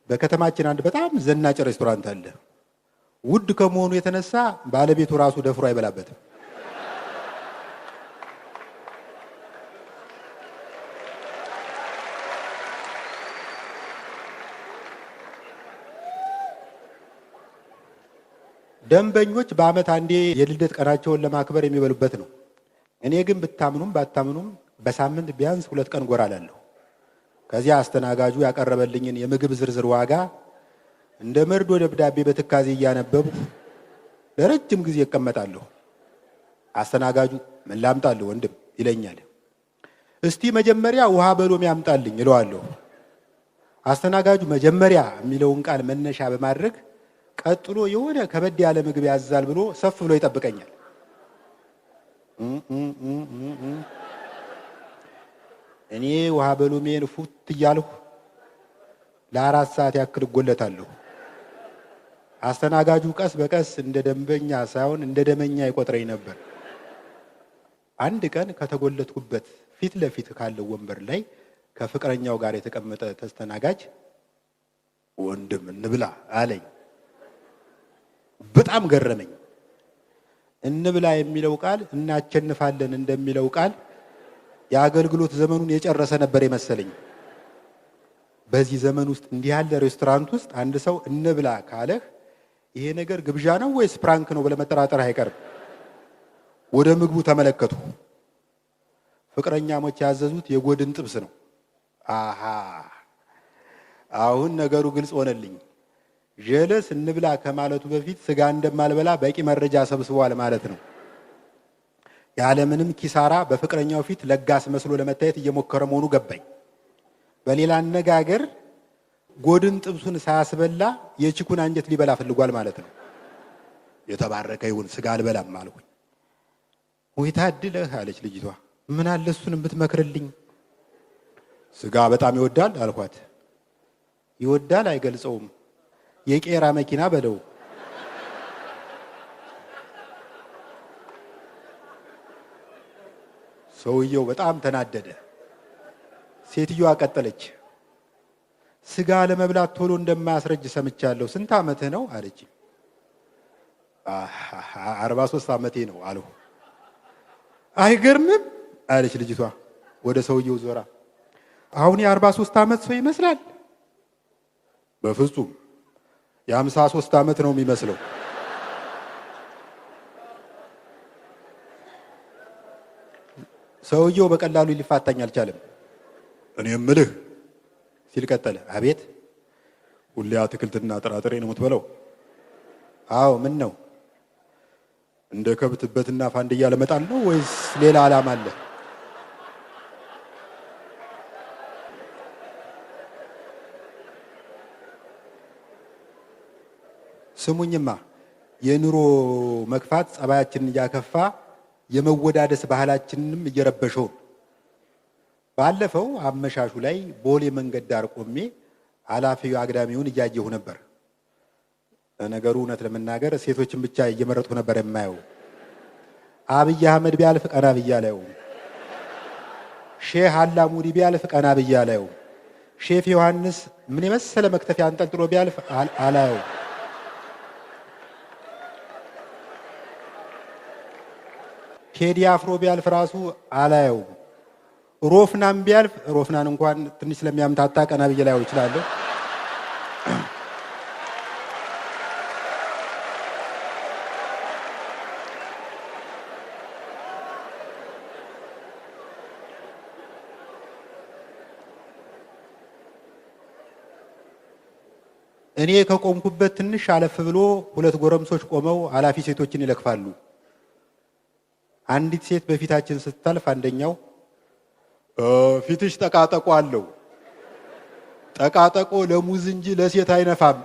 በከተማችን አንድ በጣም ዘናጭ ሬስቶራንት አለ። ውድ ከመሆኑ የተነሳ ባለቤቱ ራሱ ደፍሮ አይበላበትም። ደንበኞች በዓመት አንዴ የልደት ቀናቸውን ለማክበር የሚበሉበት ነው። እኔ ግን ብታምኑም ባታምኑም በሳምንት ቢያንስ 2 ቀን ጎራ እላለሁ። ከዚያ አስተናጋጁ ያቀረበልኝን የምግብ ዝርዝር ዋጋ እንደ መርዶ ደብዳቤ በትካዜ እያነበብኩ ለረጅም ጊዜ እቀመጣለሁ። አስተናጋጁ ምን ላምጣልህ ወንድም ይለኛል። እስቲ መጀመሪያ ውሃ በሎሚ አምጣልኝ እለዋለሁ። አስተናጋጁ መጀመሪያ የሚለውን ቃል መነሻ በማድረግ ቀጥሎ የሆነ ከበድ ያለ ምግብ ያዛል ብሎ ሰፍ ብሎ ይጠብቀኛል። እኔ ውሃ በሎሜን ፉት እያልሁ ለ4 ሰዓት ያክል እጎለታለሁ። አስተናጋጁ ቀስ በቀስ እንደ ደንበኛ ሳይሆን እንደ ደመኛ ይቆጥረኝ ነበር። አንድ ቀን ከተጎለትኩበት ፊት ለፊት ካለው ወንበር ላይ ከፍቅረኛው ጋር የተቀመጠ ተስተናጋጅ ወንድም እንብላ አለኝ። በጣም ገረመኝ። እንብላ የሚለው ቃል እናቸንፋለን እንደሚለው ቃል የአገልግሎት ዘመኑን የጨረሰ ነበር የመሰለኝ። በዚህ ዘመን ውስጥ እንዲህ ያለ ሬስቶራንት ውስጥ አንድ ሰው እንብላ ካለህ ይሄ ነገር ግብዣ ነው ወይስ prank ነው ብለህ መጠራጠር አይቀርም። ወደ ምግቡ ተመለከቱ። ፍቅረኛሞች ያዘዙት የጎድን ጥብስ ነው። አሃ አሁን ነገሩ ግልጽ ሆነልኝ። ጀለስ እንብላ ከማለቱ በፊት ስጋ እንደማልበላ በቂ መረጃ ሰብስቧል ማለት ነው። ያለምንም ኪሳራ በፍቅረኛው ፊት ለጋስ መስሎ ለመታየት እየሞከረ መሆኑ ገባኝ። በሌላ አነጋገር ጎድን ጥብሱን ሳያስበላ የቺኩን አንጀት ሊበላ ፈልጓል ማለት ነው። የተባረከ ይሁን ስጋ አልበላም አልኩኝ። ወይ ታድለህ አለች ልጅቷ። ምን አለ እሱንም ብትመክርልኝ። ስጋ በጣም ይወዳል አልኳት። ይወዳል አይገልጸውም፣ የቄራ መኪና በለው። ሰውየው በጣም ተናደደ። ሴትዮዋ ቀጠለች። ስጋ ለመብላት ቶሎ እንደማያስረጅ ሰምቻለሁ። ስንት ዓመትህ ነው አለች። 43 ዓመቴ ነው አልሁ። አይገርምም አለች ልጅቷ ወደ ሰውየው ዞራ። አሁን የ43 ዓመት ሰው ይመስላል? በፍጹም የ53 ዓመት ነው የሚመስለው። ሰውየው በቀላሉ ሊፋታኝ አልቻለም። እኔ የምልህ ሲል ቀጠለ። አቤት። ሁሌ አትክልትና ጥራጥሬ ነው የምትበላው? አዎ። ምን ነው? እንደ ከብት እበትና ፋንድያ ለመጣል ነው ወይስ ሌላ ዓላማ አለ? ስሙኝማ፣ የኑሮ መክፋት ጸባያችንን እያከፋ የመወዳደስ ባህላችንንም እየረበሸው ነው። ባለፈው አመሻሹ ላይ ቦሌ መንገድ ዳር ቆሜ አላፊው አግዳሚውን እያየሁ ነበር። ለነገሩ እውነት ለመናገር ሴቶችን ብቻ እየመረጥኩ ነበር የማየው። አብይ አህመድ ቢያልፍ ቀና ብዬ አላየውም። ሼህ አላሙዲ ቢያልፍ ቀና ብዬ አላየውም። ሼፍ ዮሐንስ ምን የመሰለ መክተፊያ አንጠልጥሎ ቢያልፍ አላየውም። ቴዲ አፍሮ ቢያልፍ ራሱ አላየውም። ሮፍናን ቢያልፍ ሮፍናን እንኳን ትንሽ ስለሚያምታታ ቀና ብዬ ላየው እችላለሁ። እኔ ከቆምኩበት ትንሽ አለፍ ብሎ 2 ጎረምሶች ቆመው አላፊ ሴቶችን ይለክፋሉ። አንዲት ሴት በፊታችን ስታልፍ አንደኛው ፊትሽ ጠቃጠቆ አለው፣ ጠቃጠቆ ለሙዝ እንጂ ለሴት አይነፋም።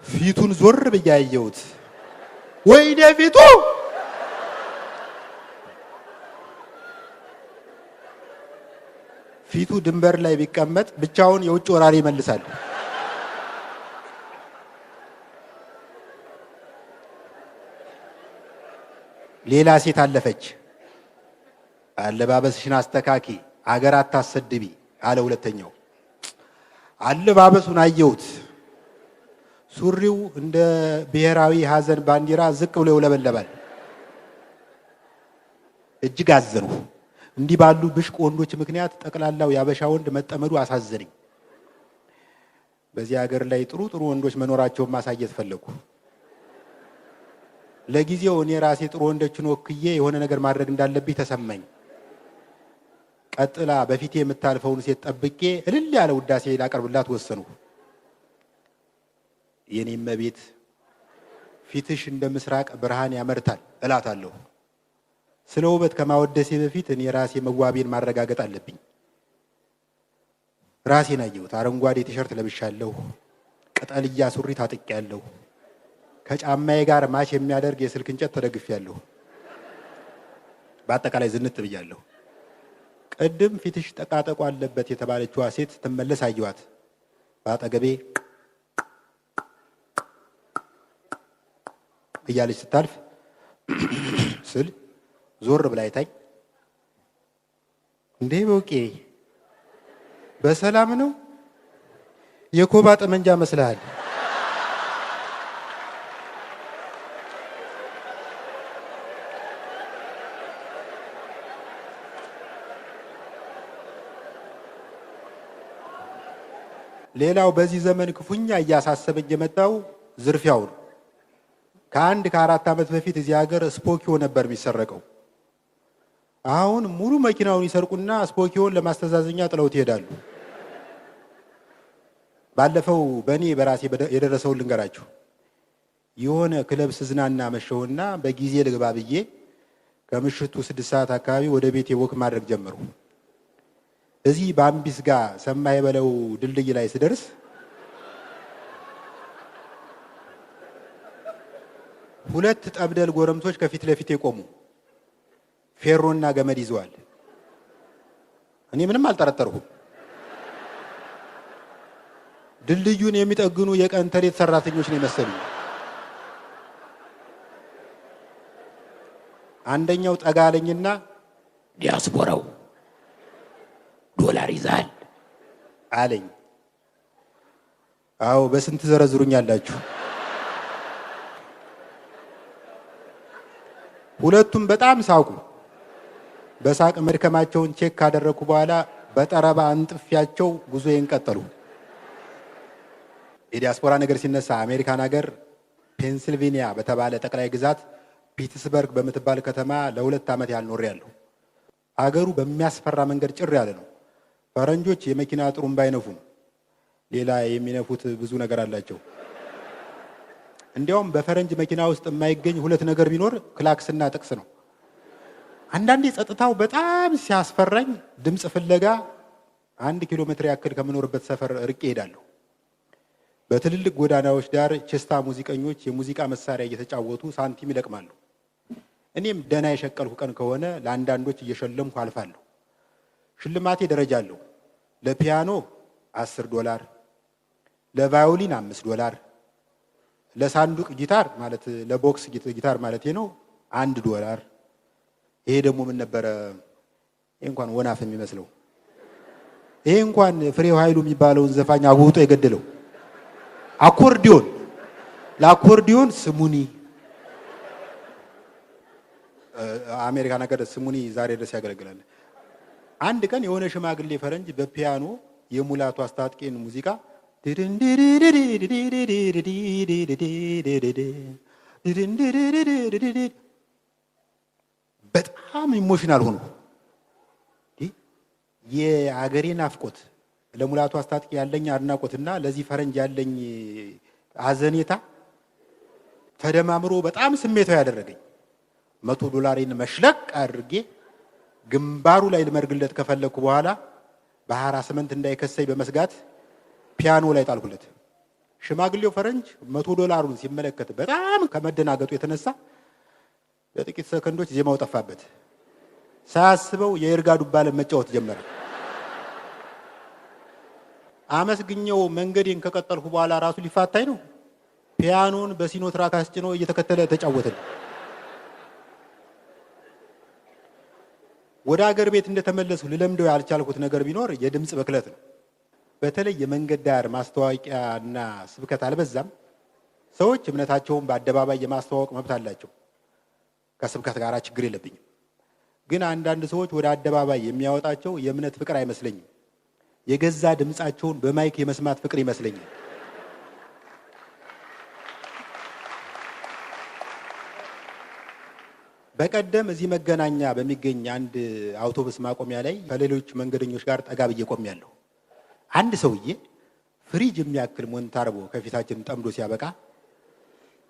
ፊቱን ዞር ብዬ አየሁት። ወይኔ ፊቱ! ፊቱ ድንበር ላይ ቢቀመጥ ብቻውን የውጭ ወራሪ ይመልሳል። ሌላ ሴት አለፈች። አለባበስሽን አስተካኪ፣ አገር አታሰድቢ አለ ሁለተኛው። አለባበሱን አየሁት። ሱሪው እንደ ብሔራዊ ሀዘን ባንዲራ ዝቅ ብሎ ይውለበለባል። እጅግ አዘንሁ። እንዲህ ባሉ ብሽቅ ወንዶች ምክንያት ጠቅላላው ያበሻ ወንድ መጠመዱ አሳዘነኝ። በዚህ ሀገር ላይ ጥሩ ጥሩ ወንዶች መኖራቸውን ማሳየት ፈለጉ። ለጊዜው እኔ ራሴ ጥሩ ወንዶችን ወክዬ የሆነ ነገር ማድረግ እንዳለብኝ ተሰማኝ። ቀጥላ በፊቴ የምታልፈውን ሴት ጠብቄ እልል ያለ ውዳሴ ላቀርብላት ወሰንሁ። የኔ እመቤት ፊትሽ እንደ ምስራቅ ብርሃን ያመርታል እላታለሁ። ስለ ውበት ከማወደሴ በፊት እኔ ራሴ መዋቤን ማረጋገጥ አለብኝ። ራሴን አየሁት። አረንጓዴ ቲሸርት ለብሻለሁ። ቅጠልያ ሱሪ ታጥቄያለሁ። ከጫማዬ ጋር match የሚያደርግ የስልክ እንጨት ተደግፌያለሁ። በአጠቃላይ ዝንጥ ብያለሁ። ቅድም ፊትሽ ጠቃጠቆ አለበት የተባለችዋ ሴት ስትመለስ አየኋት። በአጠገቤ እያለች ስታልፍ ስል ዞር ብላ አይታኝ፣ እንዴ በውቄ በሰላም ነው? የኮባ ጠመንጃ መስልሃል። ሌላው በዚህ ዘመን ክፉኛ እያሳሰበኝ የመጣው ዝርፊያው ነው። ከአንድ ከ4 ዓመት በፊት እዚህ ሀገር ስፖኪዮ ነበር የሚሰረቀው። አሁን ሙሉ መኪናውን ይሰርቁና ስፖኪዮን ለማስተዛዘኛ ጥለውት ይሄዳሉ። ባለፈው በእኔ በራሴ የደረሰውን ልንገራችሁ። የሆነ ክለብ ስዝናና መሸውና በጊዜ ልግባ ብዬ ከምሽቱ 6 ሰዓት አካባቢ ወደ ቤቴ walk ማድረግ ጀመርኩ። እዚህ ባምቢስ ጋር ሰማይ በለው ድልድይ ላይ ስደርስ ሁለት ጠብደል ጎረምሶች ከፊት ለፊቴ ቆሙ። ፌሮና ገመድ ይዘዋል። እኔ ምንም አልጠረጠርኩም። ድልድዩን የሚጠግኑ የቀን ተሌት ሰራተኞች ነው የመሰሉኝ። አንደኛው ጠጋ አለኝና ዲያስፖራው ዶላር ይዛል አለኝ። አዎ በስንት ዘረዝሩኛላችሁ? ሁለቱም በጣም ሳቁ። በሳቅ መድከማቸውን check ካደረኩ በኋላ በጠረባ አንጥፊያቸው ጉዞዬን ቀጠሉ። የዲያስፖራ ነገር ሲነሳ አሜሪካን ሀገር ፔንሲልቬኒያ በተባለ ጠቅላይ ግዛት ፒትስበርግ በምትባል ከተማ ለ2 ዓመት ያህል ኖሬያለሁ። አገሩ በሚያስፈራ መንገድ ጭር ያለ ነው። ፈረንጆች የመኪና ጥሩምባ አይነፉም። ሌላ የሚነፉት ብዙ ነገር አላቸው። እንዲያውም በፈረንጅ መኪና ውስጥ የማይገኝ ሁለት ነገር ቢኖር ክላክስና ጥቅስ ነው። አንዳንዴ ጸጥታው በጣም ሲያስፈራኝ ድምጽ ፍለጋ 1 ኪሎ ሜትር ያክል ከምኖርበት ሰፈር ርቄ እሄዳለሁ። በትልልቅ ጎዳናዎች ዳር ቼስታ ሙዚቀኞች የሙዚቃ መሳሪያ እየተጫወቱ ሳንቲም ይለቅማሉ። እኔም ደህና የሸቀልኩ ቀን ከሆነ ለአንዳንዶች እየሸለምኩ አልፋለሁ። ሽልማቴ ደረጃ አለው። ለፒያኖ $10፣ ለቫዮሊን $5፣ ለሳንዱቅ ጊታር ማለት ለ box ጊታር ማለት ነው $1። ይሄ ደግሞ ምን ነበረ? ይሄ እንኳን ወናፍ የሚመስለው ይሄ እንኳን ፍሬው ኃይሉ የሚባለውን ዘፋኝ አጉብጦ የገደለው አኮርዲዮን፣ ለአኮርዲዮን ስሙኒ። አሜሪካ ነገር ስሙኒ ዛሬ ድረስ ያገለግላል። አንድ ቀን የሆነ ሽማግሌ ፈረንጅ በፒያኖ የሙላቱ አስታጥቄን ሙዚቃ በጣም emotional ሆኖ የአገሬ ናፍቆት ለሙላቱ አስታጥቄ ያለኝ አድናቆትና ለዚህ ፈረንጅ ያለኝ አዘኔታ ተደማምሮ በጣም ስሜታዊ ያደረገኝ። $100 መሽለቅ አድርጌ ግንባሩ ላይ ልመርግለት ከፈለኩ በኋላ በ harassment እንዳይከሰኝ በመስጋት ፒያኖ ላይ ጣልኩለት። ሽማግሌው ፈረንጅ $100 ሲመለከት በጣም ከመደናገጡ የተነሳ ለጥቂት ሰከንዶች ዜማው ጠፋበት። ሳያስበው የይርጋ ዱባለን መጫወት ጀመረ። አመስግኘው መንገዴን ከቀጠልኩ በኋላ ራሱ ሊፋታኝ ነው። ፒያኖን በሲኖትራክ አስጭኖ እየተከተለ ተጫወተልኝ። ወደ አገር ቤት እንደተመለስኩ ልለምደው ያልቻልኩት ነገር ቢኖር የድምፅ ብክለት ነው። በተለይ የመንገድ ዳር ማስታወቂያና ስብከት አልበዛም? ሰዎች እምነታቸውን በአደባባይ የማስተዋወቅ መብት አላቸው። ከስብከት ጋር ችግር የለብኝም። ግን አንዳንድ ሰዎች ወደ አደባባይ የሚያወጣቸው የእምነት ፍቅር አይመስለኝም። የገዛ ድምፃቸውን በማይክ የመስማት ፍቅር ይመስለኛል። በቀደም እዚህ መገናኛ በሚገኝ አንድ አውቶቡስ ማቆሚያ ላይ ከሌሎች መንገደኞች ጋር ጠጋ ብዬ ቆሜያለሁ። አንድ ሰውዬ ፍሪጅ የሚያክል ሞንታርቦ ከፊታችን ጠምዶ ሲያበቃ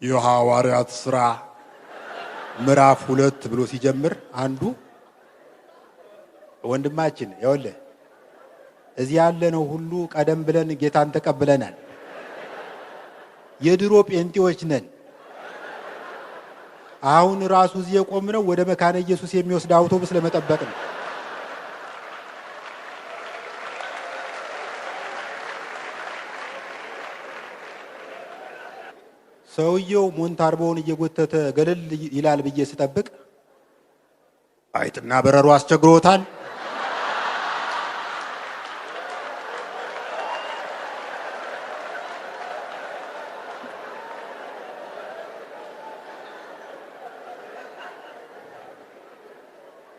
የሐዋርያት ሥራ ምዕራፍ 2 ብሎ ሲጀምር አንዱ ወንድማችን ይኸውልህ እዚህ ያለነው ሁሉ ቀደም ብለን ጌታን ተቀብለናል። የድሮ ጴንጤዎች ነን። አሁን ራሱ እዚህ የቆምነው ወደ መካነ ኢየሱስ የሚወስድ አውቶቡስ ለመጠበቅ ነው። ሰውየው ሞንታርቦውን እየጎተተ ገለል ይላል ብዬ ስጠብቅ አይጥና በረሮ አስቸግሮታል።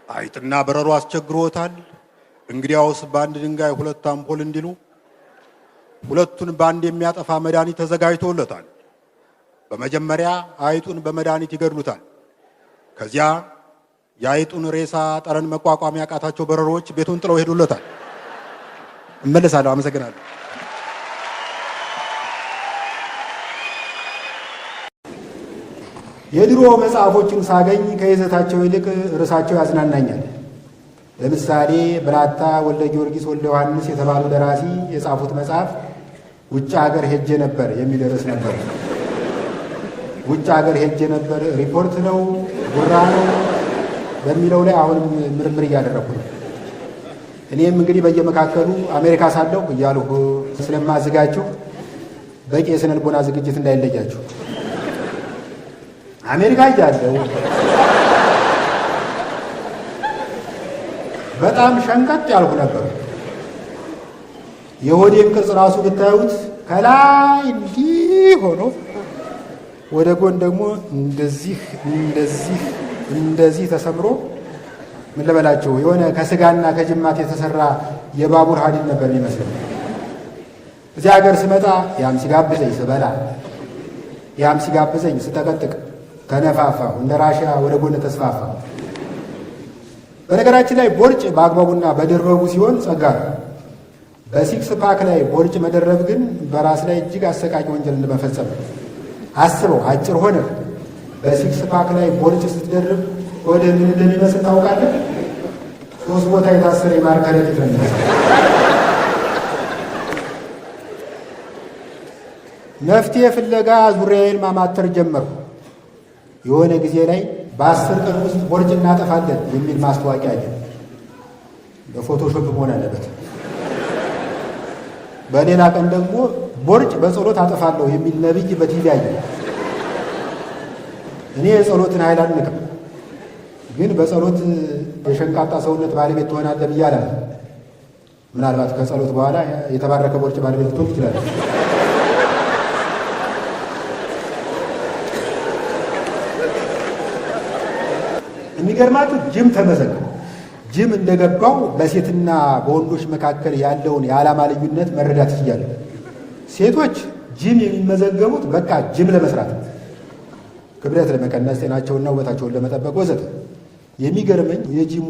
አይጥና በረሮ አስቸግሮታል። እንግዲያውስ በአንድ ድንጋይ ሁለት አምፖል እንዲሉ ሁለቱን በአንድ የሚያጠፋ መድኃኒት ተዘጋጅቶለታል። በመጀመሪያ አይጡን በመድኃኒት ይገድሉታል። ከዚያ የአይጡን ሬሳ ጠረን መቋቋም ያቃታቸው በረሮዎች ቤቱን ጥለው ሄዱለታል። እመለሳለሁ። አመሰግናለሁ። የድሮ መጽሐፎችን ሳገኝ ከይዘታቸው ይልቅ ርዕሳቸው ያዝናናኛል። ለምሳሌ ብራታ ወልደ ጊዮርጊስ ወልደ ዮሐንስ የተባሉ ደራሲ የጻፉት መጽሐፍ ውጭ ሀገር ሄጄ ነበር የሚል ርዕስ ነበር። ውጭ ሀገር ሄጄ ነበር ሪፖርት ነው ጉራ ነው በሚለው ላይ አሁንም ምርምር እያደረኩ ነው። እኔም እንግዲህ በየመካከሉ አሜሪካ ሳለሁ እያልሁ ስለማዝጋችሁ በቂ የስነ ልቦና ዝግጅት እንዳይለያችሁ። አሜሪካ እያለሁ በጣም ሸንቀጥ ያልኩ ነበር። የሆዴን ቅርጽ ራሱ ብታዩት ከላይ እንዲህ ሆኖ ወደ ጎን ደግሞ እንደዚህ እንደዚህ እንደዚህ ተሰምሮ ምን ልበላችሁ የሆነ ከስጋና ከጅማት የተሰራ የባቡር ሀዲድ ነበር የሚመስለው። እዚህ ሀገር ስመጣ ያም ሲጋብዘኝ ስበላ፣ ያም ሲጋብዘኝ ስጠቀጥቅ ተነፋፋሁ፣ እንደ ራሽያ ወደ ጎን ተስፋፋ። በነገራችን ላይ ቦርጭ በአግባቡና በደረቡ ሲሆን ጸጋ ነው። በ six pack ላይ ቦርጭ መደረብ ግን በራስ ላይ እጅግ አሰቃቂ ወንጀል እንደመፈጸም ነው። አስበው፣ አጭር ሆነ በ six pack ላይ ቦርጭ ስትደርብ ወደ ምን እንደሚመስል ታውቃለህ? 3 ቦታ የታሰረ የማር ከረጢት ነው የሚመስለው። መፍትሄ ፍለጋ ዙሪያዬን ማማተር ጀመርኩ። የሆነ ጊዜ ላይ በ10 ቀን ውስጥ ቦርጭ እናጠፋለን የሚል ማስታወቂያ አየሁ። በፎቶሾፕ መሆን አለበት። በሌላ ቀን ደግሞ ቦርጭ በጸሎት አጠፋለሁ የሚል ነብይ በቲቪ አየሁ። እኔ የጸሎትን ኃይል አልንቅም፣ ግን በጸሎት የሸንቃጣ ሰውነት ባለቤት ትሆናለህ ብዬ አላምንም። ምናልባት ከጸሎት በኋላ የተባረከ ቦርጭ ባለቤት ልትሆን ትችላለህ። የሚገርማችሁ ጅም ተመዘገብኩ። ጅም እንደገባው በሴትና በወንዶች መካከል ያለውን የዓላማ ልዩነት መረዳት ችያለሁ። ሴቶች ጅም የሚመዘገቡት በቃ ጅም ለመስራት፣ ክብደት ለመቀነስ፣ ጤናቸውንና ውበታቸውን ለመጠበቅ ወዘተ። የሚገርመኝ የጂሙ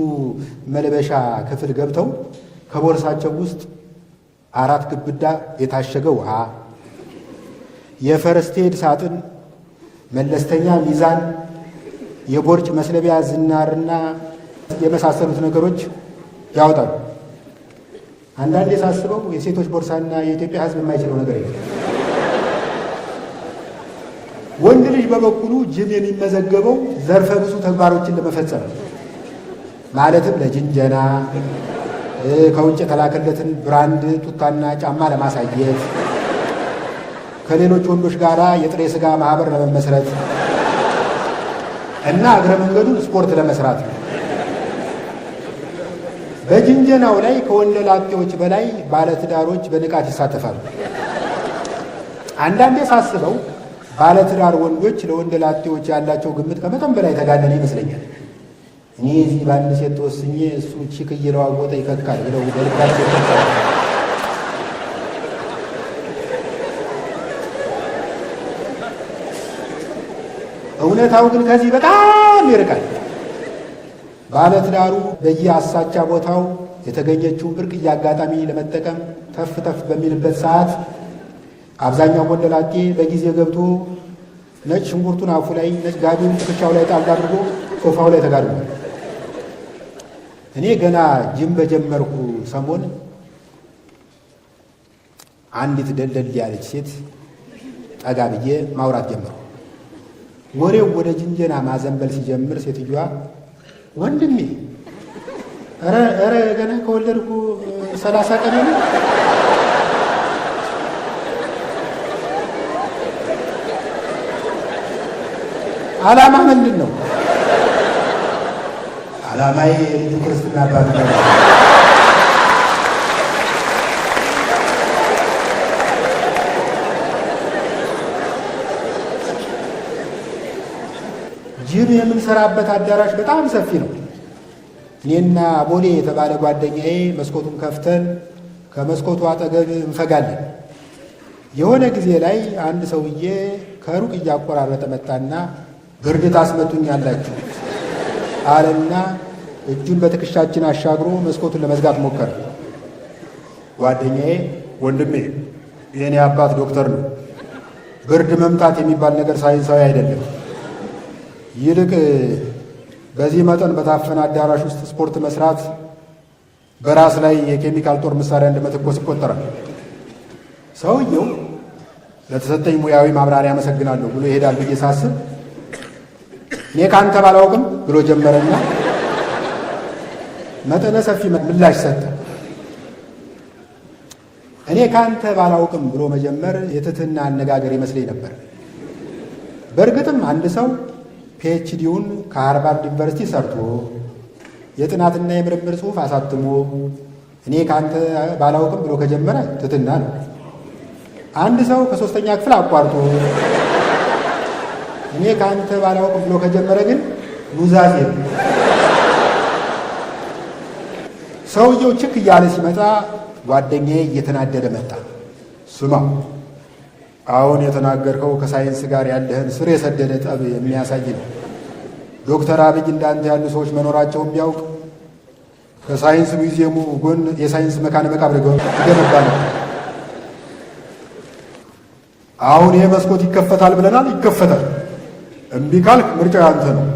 መልበሻ ክፍል ገብተው ከቦርሳቸው ውስጥ 4 ግብዳ የታሸገ ውሃ፣ የ first aid ሳጥን፣ መለስተኛ ሚዛን፣ የቦርጭ መስለቢያ ዝናርና የመሳሰሉት ነገሮች ያወጣሉ። አንዳንዴ ሳስበው የሴቶች ቦርሳና የኢትዮጵያ ሕዝብ የማይችለው ነገር የለም። ወንድ ልጅ በበኩሉ ጅም የሚመዘገበው ዘርፈ ብዙ ተግባሮችን ለመፈጸም ነው። ማለትም ለጅንጀና፣ ከውጭ የተላከለትን brand ቱታና ጫማ ለማሳየት፣ ከሌሎች ወንዶች ጋር የጥሬ ስጋ ማህበር ለመመስረት እና እግረ መንገዱን ስፖርት ለመስራት ነው። በጅንጀናው ላይ ከወንደላጤዎች በላይ ባለትዳሮች በንቃት ይሳተፋሉ። አንዳንዴ ሳስበው ባለትዳር ወንዶች ለወንደላጤዎች ያላቸው ግምት ከመጠን በላይ የተጋነነ ይመስለኛል። እኔ እዚህ በአንድ ሴት ተወስኜ እሱ chick እየለዋወጠ ይከካል ብለው በልባቸው ይከካል። እውነታው ግን ከዚህ በጣም ይርቃል። ባለትዳሩ በየአሳቻ ቦታው የተገኘችውን ብርቅዬ አጋጣሚ ለመጠቀም ተፍ ተፍ በሚልበት ሰዓት አብዛኛው ወንደላጤ በጊዜ ገብቶ ነጭ ሽንኩርቱን አፉ ላይ፣ ነጭ ጋቢውን ትከሻው ላይ ጣል አድርጎ ሶፋው ላይ ተጋድሟል። እኔ ገና ጅም በጀመርኩ ሰሞን አንዲት ደልደል ያለች ሴት ጠጋ ብዬ ማውራት ጀመርኩ። ወሬው ወደ ጅንጀና ማዘንበል ሲጀምር ሴትዮዋ ወንድሜ፣ ኧረ ገና ከወለድኩ 30 ቀን ነው፣ ዓላማ ምንድን ነው? ዓላማዬ የልጁ ክርስትና አባት ነው። ጅም የምንሰራበት አዳራሽ በጣም ሰፊ ነው። እኔና ቦሌ የተባለ ጓደኛዬ መስኮቱን ከፍተን ከመስኮቱ አጠገብ እንፈጋለን። የሆነ ጊዜ ላይ አንድ ሰውዬ ከሩቅ እያቆራረጠ መጣና ብርድ ታስመቱኛላችሁ አለና እጁን በትከሻችን አሻግሮ መስኮቱን ለመዝጋት ሞከረ። ጓደኛዬ ወንድሜ፣ የእኔ አባት ዶክተር ነው። ብርድ መምታት የሚባል ነገር ሳይንሳዊ አይደለም። ይልቅ በዚህ መጠን በታፈነ አዳራሽ ውስጥ ስፖርት መስራት በራስ ላይ የኬሚካል ጦር መሳሪያ እንደመተኮስ ይቆጠራል። ሰውየው ለተሰጠኝ ሙያዊ ማብራሪያ አመሰግናለሁ ብሎ ይሄዳል ብዬ ሳስብ እኔ ከአንተ ባላውቅም ብሎ ጀመረና መጠነ ሰፊ ምላሽ ሰጠ። እኔ ከአንተ ባላውቅም ብሎ መጀመር የትህትና አነጋገር ይመስለኝ ነበር። በእርግጥም አንድ ሰው PhD ውን ከሃርቫርድ ዩኒቨርሲቲ ሰርቶ፣ የጥናትና የምርምር ጽሑፍ አሳትሞ እኔ ከአንተ ባላውቅም ብሎ ከጀመረ ትህትና ነው። አንድ ሰው ከ3ኛ ክፍል አቋርጦ እኔ ከአንተ ባላውቅም ብሎ ከጀመረ ግን ኑዛዜ ነው። ሰውየው ችክ እያለ ሲመጣ ጓደኛዬ እየተናደደ መጣ። ስማ፣ አሁን የተናገርከው ከሳይንስ ጋር ያለህን ስር የሰደደ ጠብ የሚያሳይ ነው። ዶክተር አብይ እንዳንተ ያሉ ሰዎች መኖራቸውን ቢያውቅ ከሳይንስ ሙዚየሙ ጎን የሳይንስ መካነ መቃብር ይገነባ ነው። አሁን ይሄ መስኮት ይከፈታል ብለናል፣ ይከፈታል። እምቢ ካልክ ምርጫው ያንተ ነው።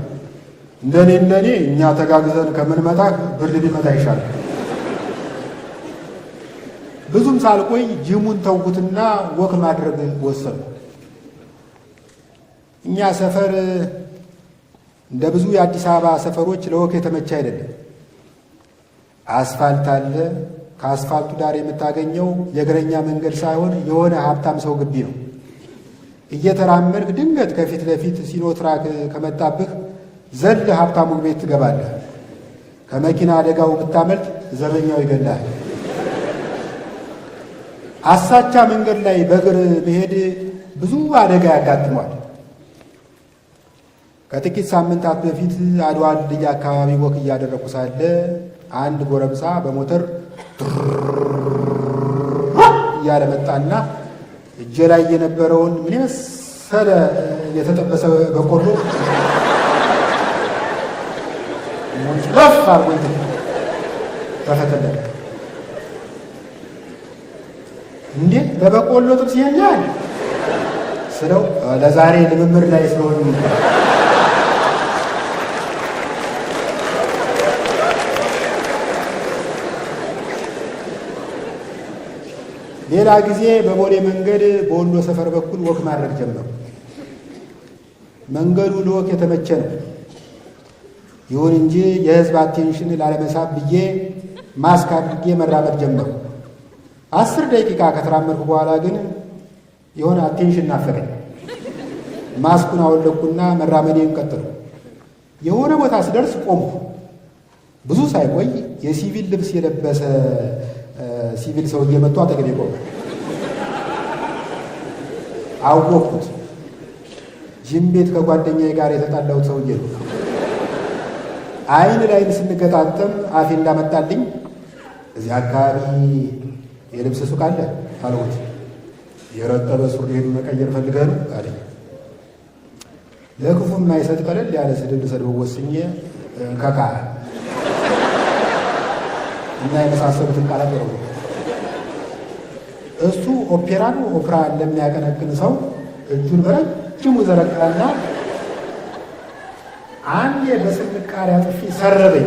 እንደኔ እንደኔ እኛ ተጋግዘን ከምንመታ ብርድ ቢመታ ይሻላል። ብዙም ሳልቆይ ጂሙን ተውኩትና walk ማድረግ ወሰንኩ። እኛ ሰፈር እንደ ብዙ የአዲስ አበባ ሰፈሮች ለ walk የተመቸ አይደለም። አስፋልት አለ። ከአስፋልቱ ዳር የምታገኘው የእግረኛ መንገድ ሳይሆን የሆነ ሀብታም ሰው ግቢ ነው። እየተራመድክ ድንገት ከፊት ለፊት ሲኖትራክ ከመጣብህ ዘለህ ሀብታሙ ቤት ትገባለህ። ከመኪና አደጋው ብታመልጥ ዘበኛው ይገላል። አሳቻ መንገድ ላይ በእግር መሄድ ብዙ አደጋ ያጋጥመዋል። ከጥቂት ሳምንታት በፊት አድዋ ድልድይ አካባቢ walk እያደረኩ ሳለ አንድ ጎረምሳ በሞተር እያለ መጣና እጄ ላይ የነበረውን ምን የመሰለ የተጠበሰ በቆሎ ረፍ አድርጎኝ ተፈተለቀ። እንዴ፣ በበቆሎ ጥብስ ይሄኛል ስለው ለዛሬ ልምምድ ላይ ስለሆነ። ሌላ ጊዜ በቦሌ መንገድ በወሎ ሰፈር በኩል walk ማድረግ ጀመሩ። መንገዱ ለ walk የተመቸ ነው። ይሁን እንጂ የህዝብ attention ላለመሳብ ብዬ ማስክ አድርጌ መራመድ ጀመርኩ። 10 ደቂቃ ከተራመድኩ በኋላ ግን የሆነ attention ናፈቀኝ። ማስኩን አወለቅኩና መራመዴን ቀጠልኩ። የሆነ ቦታ ስደርስ ቆምኩ። ብዙ ሳይቆይ የሲቪል ልብስ የለበሰ ሲቪል ሰውዬ መጥቶ አጠገቤ ቆመ። አወቅኩት። ጅም ቤት ከጓደኛዬ ጋር የተጣላሁት ሰውዬ ነው። አይን ላይን ስንገጣጠም አፌ እንዳመጣልኝ እዚህ አካባቢ የልብስ ሱቅ አለ አልኩት። የረጠበ ሱሪህን መቀየር ፈልገህ ነው አለኝ። ለክፉ የማይሰጥ ቀለል ያለ ስድብ ልሰድበው ወስኜ ከካ እና የመሳሰሉትን ቃላት ነው። እሱ ኦፔራ ነው ኦፕራ እንደሚያቀነቅን ሰው እጁን በረጅሙ ዘረጋና አንዴ በስንቃሪ አጥፊ ሰረበኝ።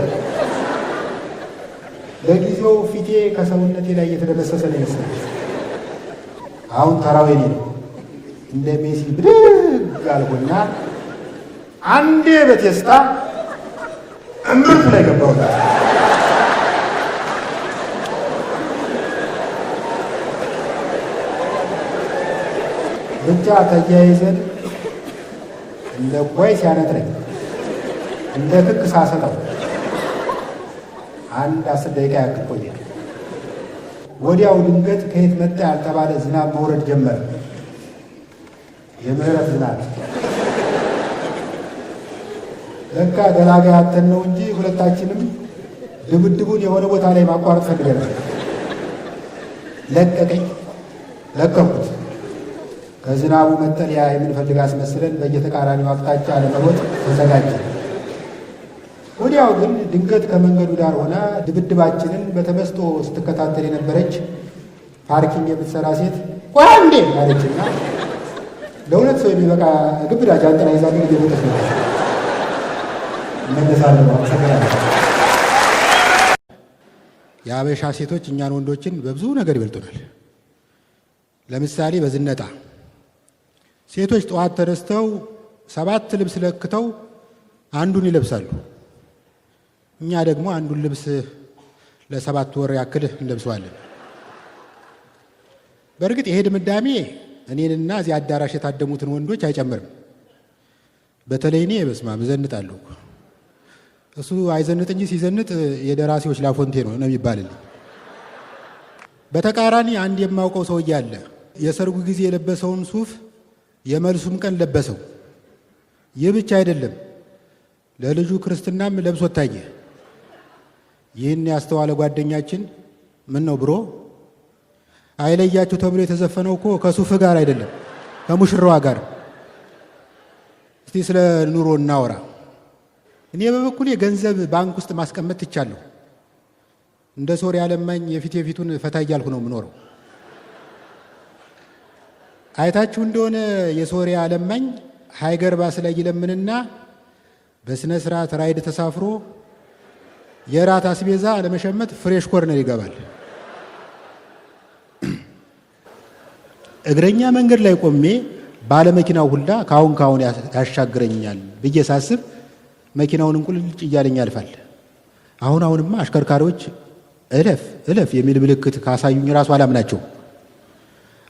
ለጊዜው ፊቴ ከሰውነቴ ላይ እየተደመሰሰ ነው ይመስላል። አሁን ተራው የኔ ነው። እንደ ሜሲ ብድግ አልኩና አንዴ በቴስታ እምብርቱ ላይ ገባሁት። ብቻ ተያይዘን እንደ ጓይ ሲያነጥረኝ እንደ ክክ ሳሰጠው አንድ 10 ደቂቃ ያክል ቆየ። ወዲያው ድንገት ከየት መጣ ያልተባለ ዝናብ መውረድ ጀመረ። የምህረት ዝናብ። ለካ ገላጋይ አጥተን ነው እንጂ ሁለታችንም ድብድቡን የሆነ ቦታ ላይ ማቋረጥ ፈልገናል። ለቀቀኝ፣ ለቀኩት። ከዝናቡ መጠለያ የምንፈልግ አስመስለን በየተቃራኒው አቅጣጫ ለመሮጥ ተዘጋጀን። ወዲያው ግን ድንገት ከመንገዱ ዳር ሆና ድብድባችንን በተመስጦ ስትከታተል የነበረች parking የምትሰራ ሴት ቆይ አንዴ አለችና ለሁለት ሰው የሚበቃ ግብዳ ጃንጥላ ይዛብን እየሮጠች ነው። እመለሳለሁ። አመሰግናለሁ። የአበሻ ሴቶች እኛን ወንዶችን በብዙ ነገር ይበልጡናል። ለምሳሌ በዝነጣ ሴቶች ጠዋት ተነስተው 7 ልብስ ለክተው አንዱን ይለብሳሉ። እኛ ደግሞ አንዱን ልብስ ለ7 ወር ያክል እንለብሰዋለን። በእርግጥ ይሄ ድምዳሜ እኔንና እዚህ አዳራሽ የታደሙትን ወንዶች አይጨምርም። በተለይ እኔ በስመ አብ እዘንጣለሁ። እሱ አይዘንጥ እንጂ ሲዘንጥ የደራሲዎች ላፎንቴ ነው የሚባልልኝ። በተቃራኒ አንድ የማውቀው ሰውዬ አለ። የሰርጉ ጊዜ የለበሰውን ሱፍ የመልሱም ቀን ለበሰው። ይህ ብቻ አይደለም፣ ለልጁ ክርስትናም ለብሶ ታየ። ይህን ያስተዋለ ጓደኛችን ምን ነው ብሮ አይለያችሁ ተብሎ የተዘፈነው እኮ ከሱፍ ጋር አይደለም ከሙሽራዋ ጋር። እስቲ ስለ ኑሮ እናወራ። እኔ በበኩሌ ገንዘብ ባንክ ውስጥ ማስቀመጥ ትቻለሁ። እንደ ሶሪያ ለማኝ የፊት የፊቱን ፈታ እያልኩ ነው የምኖረው። አይታችሁ እንደሆነ የሶሪያ ለማኝ ሃይገር ባስ ላይ ይለምንና በስነ ስርዓት ራይድ ተሳፍሮ የራት አስቤዛ ለመሸመት ፍሬሽ ኮርነር ይገባል። እግረኛ መንገድ ላይ ቆሜ ባለመኪናው ሁላ ካሁን ካሁን ያሻግረኛል ብዬ ሳስብ መኪናውን እንቁልጭ እያለኝ ያልፋል። አሁን አሁንማ አሽከርካሪዎች እለፍ እለፍ የሚል ምልክት ካሳዩኝ ራሱ አላምናቸው።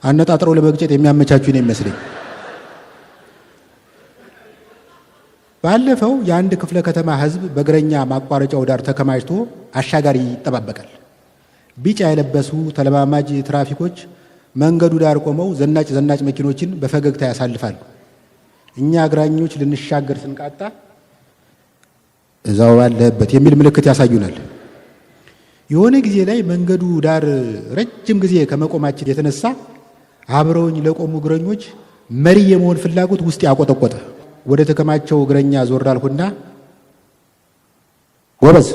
አነጣጥረው ለመግጨት የሚያመቻቹ ነው የሚመስለኝ። ባለፈው የአንድ ክፍለ ከተማ ህዝብ በእግረኛ ማቋረጫው ዳር ተከማችቶ አሻጋሪ ይጠባበቃል። ቢጫ የለበሱ ተለማማጅ ትራፊኮች መንገዱ ዳር ቆመው ዘናጭ ዘናጭ መኪኖችን በፈገግታ ያሳልፋሉ። እኛ እግረኞች ልንሻገር ስንቃጣ እዛው ባለህበት የሚል ምልክት ያሳዩናል። የሆነ ጊዜ ላይ መንገዱ ዳር ረጅም ጊዜ ከመቆማችን የተነሳ አብረውኝ ለቆሙ እግረኞች መሪ የመሆን ፍላጎት ውስጥ ያቆጠቆጠ። ወደ ተከማቸው እግረኛ ዞር አልኩና ጎበዝ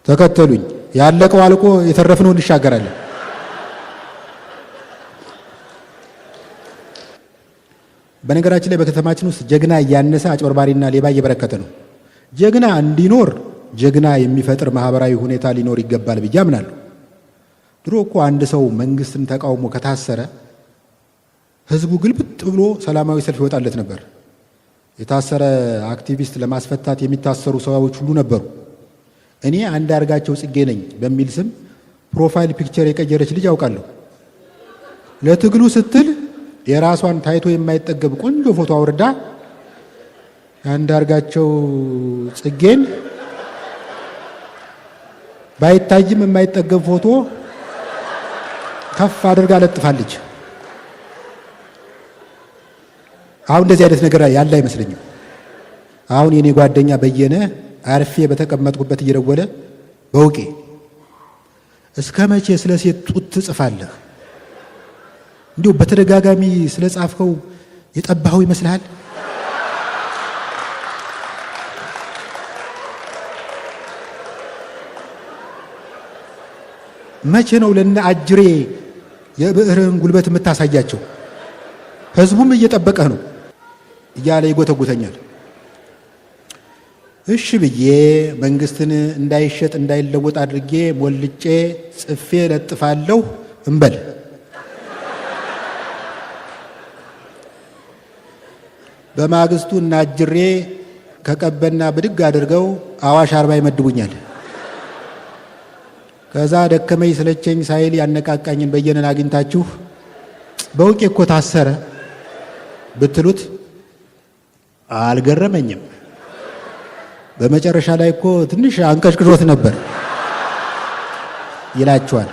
ተከተሉኝ፣ ያለቀው አልቆ የተረፍነው እንሻገራለን። በነገራችን ላይ በከተማችን ውስጥ ጀግና እያነሰ አጭበርባሪና ሌባ እየበረከተ ነው። ጀግና እንዲኖር ጀግና የሚፈጥር ማህበራዊ ሁኔታ ሊኖር ይገባል ብዬ አምናለሁ። ድሮ እኮ አንድ ሰው መንግስትን ተቃውሞ ከታሰረ ህዝቡ ግልብጥ ብሎ ሰላማዊ ሰልፍ ይወጣለት ነበር። የታሰረ አክቲቪስት ለማስፈታት የሚታሰሩ ሰዎች ሁሉ ነበሩ። እኔ አንዳርጋቸው ጽጌ ነኝ በሚል ስም profile picture የቀየረች ልጅ አውቃለሁ። ለትግሉ ስትል የራሷን ታይቶ የማይጠገብ ቆንጆ ፎቶ አውርዳ አንዳርጋቸው ጽጌን ባይታይም የማይጠገብ ፎቶ ከፍ አድርጋ ለጥፋለች። አሁን እንደዚህ አይነት ነገር ያለ አይመስለኝም። አሁን የኔ ጓደኛ በየነ አርፌ በተቀመጥኩበት እየደወለ በውቄ እስከ መቼ ስለ ሴት ጡት ትጽፋለህ? እንዲሁ በተደጋጋሚ ስለ ጻፍከው የጠባኸው ይመስልሃል? መቼ ነው ለነ አጅሬ የብዕርህን ጉልበት የምታሳያቸው? ህዝቡም እየጠበቀህ ነው እያለ ይጎተጉተኛል። እሺ ብዬ መንግስትን እንዳይሸጥ እንዳይለወጥ አድርጌ ሞልጬ ጽፌ ለጥፋለሁ እንበል። በማግስቱ እነ አጅሬ ከቀበና ብድግ አድርገው አዋሽ አርባ ይመድቡኛል። ከዛ ደከመኝ ስለቸኝ ሳይል ያነቃቃኝን በየነን አግኝታችሁ በውቄ እኮ ታሰረ ብትሉት አልገረመኝም። በመጨረሻ ላይ እኮ ትንሽ አንቀሽቅሾት ነበር ይላችኋል።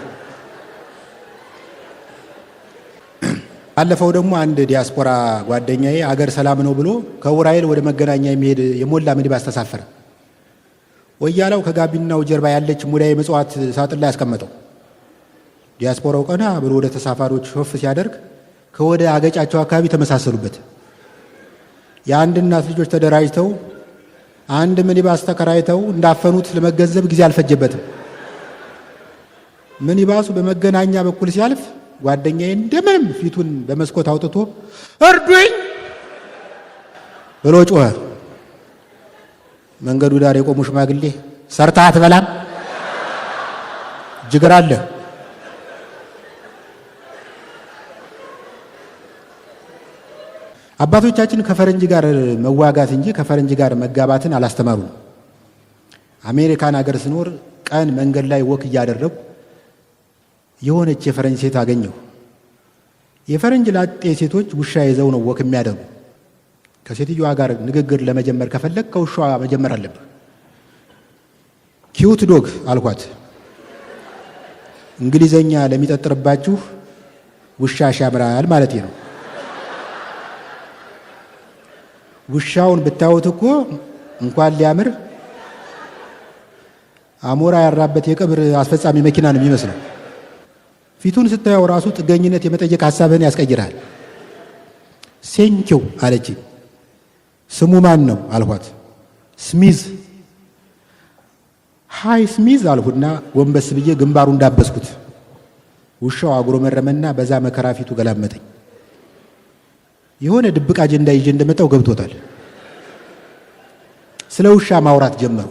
ባለፈው ደግሞ አንድ ዲያስፖራ ጓደኛዬ አገር ሰላም ነው ብሎ ከውራይል ወደ መገናኛ የሚሄድ የሞላ ሚኒባስ ተሳፈረ። ወያላው ከጋቢናው ጀርባ ያለች ሙዳየ ምጽዋት ሳጥን ላይ ያስቀመጠው። ዲያስፖራው ቀና ብሎ ወደ ተሳፋሪዎች ሾፍ ሲያደርግ ከወደ አገጫቸው አካባቢ ተመሳሰሉበት። የአንድ እናት ልጆች ተደራጅተው አንድ ሚኒባስ ተከራይተው እንዳፈኑት ለመገንዘብ ጊዜ አልፈጀበትም። ሚኒባሱ በመገናኛ በኩል ሲያልፍ ጓደኛዬ እንደምንም ፊቱን በመስኮት አውጥቶ እርዱኝ ብሎ ጮኸ። መንገዱ ዳር የቆሙ ሽማግሌ ሰርተህ አትበላም፣ ጅግር አለ። አባቶቻችን ከፈረንጅ ጋር መዋጋት እንጂ ከፈረንጅ ጋር መጋባትን አላስተማሩም። አሜሪካን ሀገር ስኖር ቀን መንገድ ላይ walk እያደረጉ የሆነች የፈረንጅ ሴት አገኘሁ። የፈረንጅ ላጤ ሴቶች ውሻ ይዘው ነው walk የሚያደርጉ። ከሴትዮዋ ጋር ንግግር ለመጀመር ከፈለግ ከውሻዋ መጀመር አለብህ። Cute dog አልኳት። እንግሊዘኛ ለሚጠጥርባችሁ ውሻሽ ያምራል ማለት ነው። ውሻውን ብታዩት እኮ እንኳን ሊያምር አሞራ ያራበት የቀብር አስፈጻሚ መኪና ነው የሚመስለው። ፊቱን ስታየው ራሱ ጥገኝነት የመጠየቅ ሀሳብህን ያስቀይራል። Thank you አለችኝ። ስሙ ማን ነው አልኳት። ስሚዝ። Hi ስሚዝ አልሁና ጎንበስ ብዬ ግንባሩ እንዳበስኩት ውሻው አጉረመረመና በዛ መከራ ፊቱ ገላመጠኝ። የሆነ ድብቅ አጀንዳ ይዤ እንደመጣው ገብቶታል። ስለ ውሻ ማውራት ጀመሩ።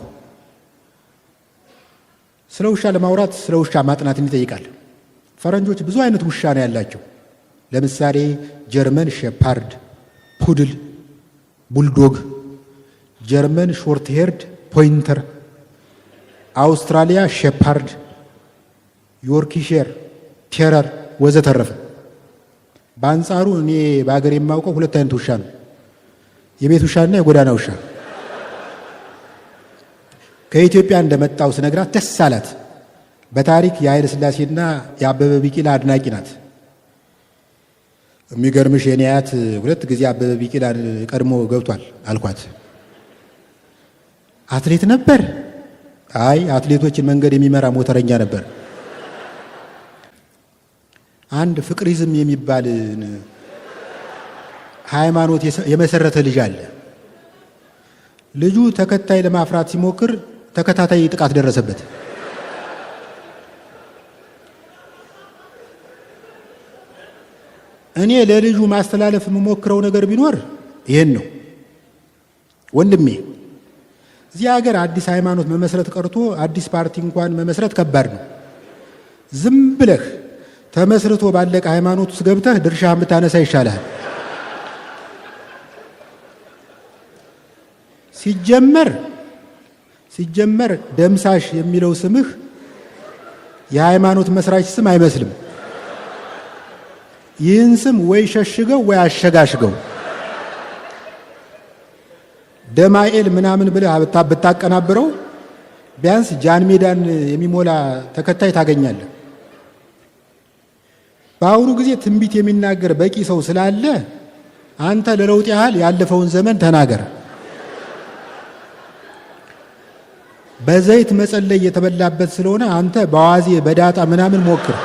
ስለ ውሻ ለማውራት ስለ ውሻ ማጥናትን ይጠይቃል። ፈረንጆች ብዙ አይነት ውሻ ነው ያላቸው። ለምሳሌ German Shepherd፣ Poodle፣ Bulldog፣ German Short Haired Pointer፣ Australia Shepherd፣ Yorkshire Terrier ወዘተረፈ። በአንጻሩ እኔ በሀገር የማውቀው ሁለት አይነት ውሻ ነው፣ የቤት ውሻና የጎዳና ውሻ። ከኢትዮጵያ እንደመጣው ስነግራት ደስ አላት። በታሪክ የኃይለ ሥላሴና የአበበ ቢቂላ አድናቂ ናት። የሚገርምሽ የኔ አያት ሁለት ጊዜ አበበ ቢቂላን ቀድሞ ገብቷል አልኳት። አትሌት ነበር? አይ አትሌቶችን መንገድ የሚመራ ሞተረኛ ነበር። አንድ ፍቅሪዝም የሚባል ሃይማኖት የመሰረተ ልጅ አለ። ልጁ ተከታይ ለማፍራት ሲሞክር ተከታታይ ጥቃት ደረሰበት። እኔ ለልጁ ማስተላለፍ የምሞክረው ነገር ቢኖር ይሄን ነው። ወንድሜ እዚህ ሀገር አዲስ ሃይማኖት መመስረት ቀርቶ አዲስ ፓርቲ እንኳን መመስረት ከባድ ነው። ዝም ብለህ ተመስርቶ ባለቀ ሃይማኖት ውስጥ ገብተህ ድርሻህን ብታነሳ ይሻልሃል። ሲጀመር ደምሳሽ የሚለው ስምህ የሃይማኖት መስራች ስም አይመስልም። ይህን ስም ወይ ሸሽገው ወይ አሸጋሽገው። ደማኤል ምናምን ብለህ ብታቀናብረው ቢያንስ ጃን ሜዳን የሚሞላ ተከታይ ታገኛለህ። በአሁኑ ጊዜ ትንቢት የሚናገር በቂ ሰው ስላለ አንተ ለለውጥ ያህል ያለፈውን ዘመን ተናገር። በዘይት መጸለይ የተበላበት ስለሆነ አንተ በአዋዜ በዳጣ ምናምን ሞክር።